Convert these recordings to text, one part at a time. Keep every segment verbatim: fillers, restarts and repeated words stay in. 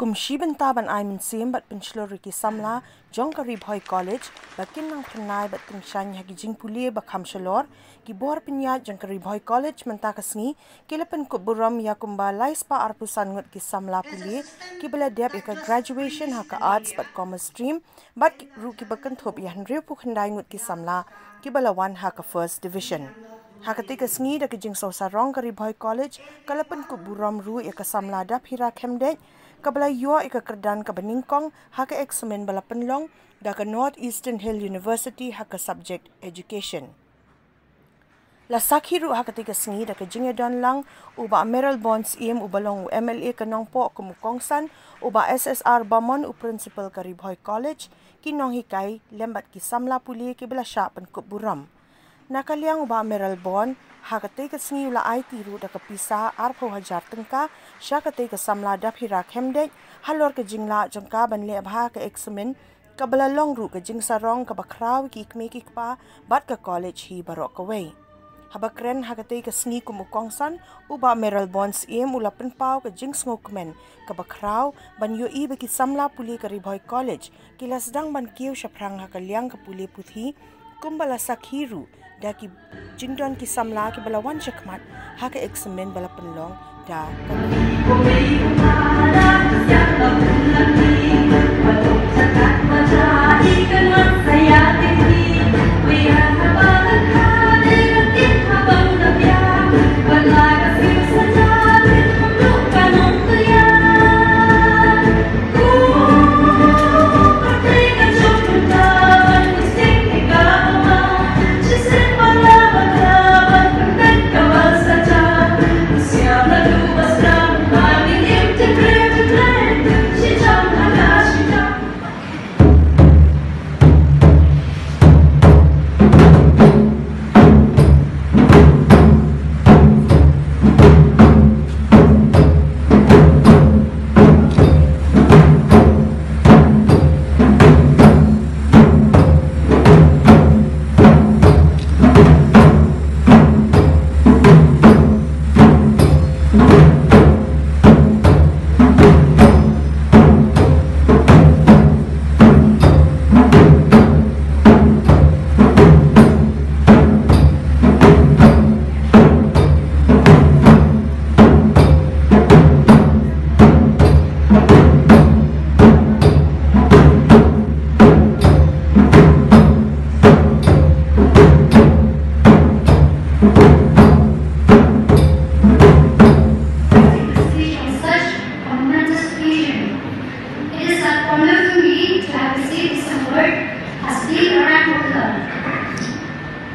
Kum shi bynta ban ai mynsiem bad pynshlur ïa ki samla jong ka Ri Bhoi College ba kin nang phyrnai bad tyngshaiñ ha ki jingpule ba kham shalor, ki bor pynïaid jong ka Ri Bhoi College mynta ka sngi ki la pynkup burom ïa kumba lai spah arphew san ngut ki samla pule kiba la dep ïa ka graduation ha ka Arts bad Commerce stream, bad ki ruh kiba kynthup ïa hynriewphew khyndai ngut ki samla kiba la wan ha ka First Division. Ha katei ka sngi da ka jingsngewsarong ka Ri Bhoi College ka la pynkup burom ruh ïa ka samla Daphira Khemdeit kaba la ïoh ïa ka kyrdan kaba nyngkong ha ka eksamin ba la pynlong da ka North Eastern Hill University ha ka subject Education. La sakhi ruh ha katei ka sngi da ka jingïadon lang u Bah Mayralborn Syiem uba long u M L A ka Nongpoh kum u kongsan, u Bah S S R Bamon u principal ka Ri Bhoi College, ki nonghikai lem bad ki samla pule kiba la shah pynkup burom. Na ka liang u Bah Mayralborn ha katei ka sngi u la aiti ruh da ka pisa arphew hajar tyngka sha katei ka samla Daphira Khemdeit halor ka jinglah jong ka ban leh bha ka eksamin, kaba la long ruh ka jingsarong kaba khraw ïa ki kmie ki kpa bad ka college hi baroh kawei. Haba kren ha katei ka sngi kum u kongsan, u Bah Mayralborn Syiem u la pynpaw ka jingsngewkmen kaba khraw ban ïohi ba ki samla pule ka Ri Bhoi College ki la sdang ban kiew shaphrang ha ka liang ka pule puthi, kumba la sakhi ruh da ki jingdon ki samla kiba la wan shakhmat ha ka eksamin ba la pynlong da ka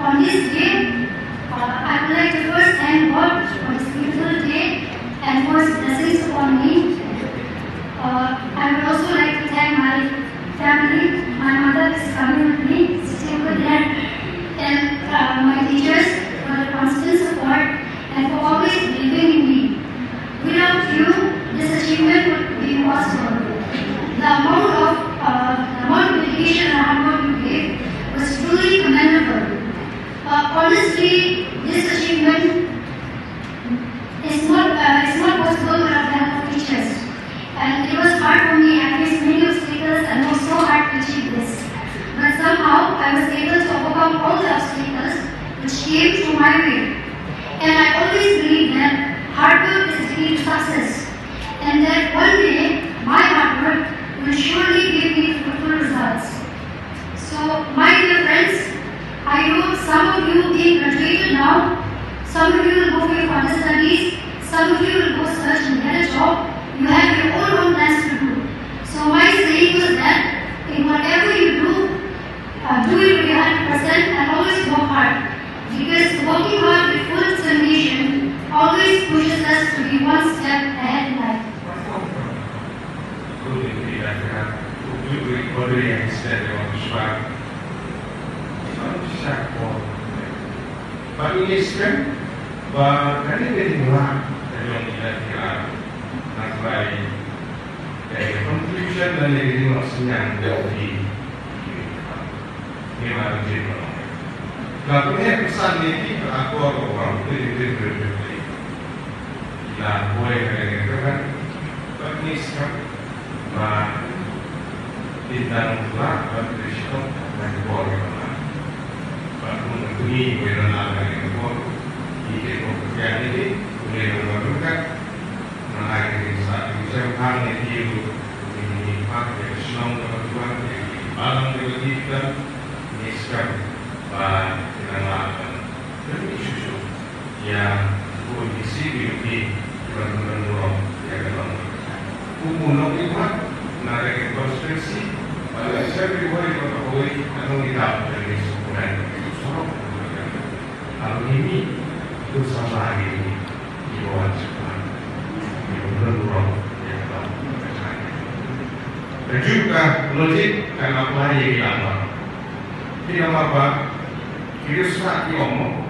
On this day, uh, I would like to first thank God for this beautiful day and for His blessings upon me. Uh, I would also like to thank my family. My mother is coming with me, sitting over there, and uh, my teachers for the constant support and for always believing in me. Without you, this achievement would be impossible. The amount of uh, the amount of dedication and hard work you gave was truly commendable. Uh, honestly, this achievement is not uh, is not possible without the help of teachers. And it was hard for me. I faced many obstacles and was so hard to achieve this. But somehow, I was able to overcome all the obstacles which came to my way. And I always believe that hard work is the key to success. And that one day, my hard work will surely give me fruitful results. So, my dear friends, I know some of you being graduated now, some of you will go for your further studies, some of you will go search and get a job. You have your own own plans to do. So my saying was that in whatever you do, uh, do it with your hundred percent and always work hard. Because working hard with full determination always pushes us to be one step ahead in life. Bad ngi ngeit skhem ba kane ka jingleh ka jong i Daphira na ka bynta ka contribution lane ka jingnoh synñiang jong i. Ngi la rim jin ba long. La pynheh pynsan ïa ki ka akor ba wan pynheh pynheh pynheh. La poi ka leng ka kan. Bad ngi skhem Ba ki dang lah ban trei shitom ha ki por ki dang lah. Bad kum ka kmie ba ïa dang lah ha ki por, ki kit bok ka ïa ki, kumne dang ban ryngkat. Nang ai ki ding sa ki jem hang ïa ki ruh, ki ding ki phak ïa ki shnong kaba ki wan, ïa ki balang kaba ki dang, ki skhem ba ki dang lah ban pynmih shuh shuh ïa u B C, u B C kiba don burom ïa ka long. Kum u nongmihkhmat na ka constituency, ba la shem ïa u hoi bad u hoi, ka nongïalam ka dei sngewbha ïa ka sorok. Alo ngi mih, to samla ïa ngi kiba wan shakhmat, kiba don burom ïa ka long. Ka juk ka logic kan apply ïa ki lambar. Ki lambar ba ki riewstad ki ong,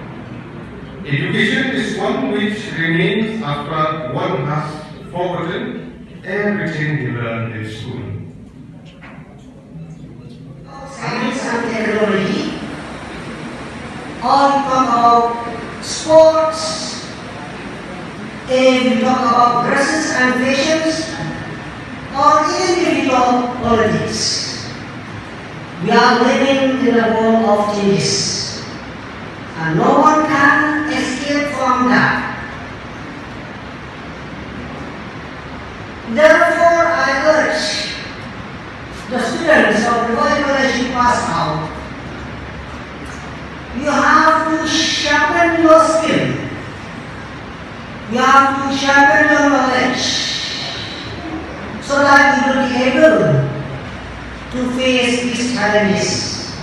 education is one which remains after one has forgotten everything he learned in school. Science and technology, or we talk about sports, if we talk about dresses and fashions, or even if we talk politics. We are living in a world of changes, and no one can escape from that. Therefore, I urge the students of Revival as you pass out, you have to sharpen your skill. You have to sharpen your knowledge so that you will be able to face these challenges.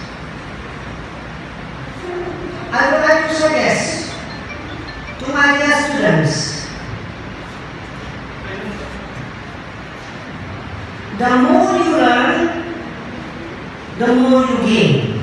I would like to suggest to my dear students, the more you learn, the more you gain.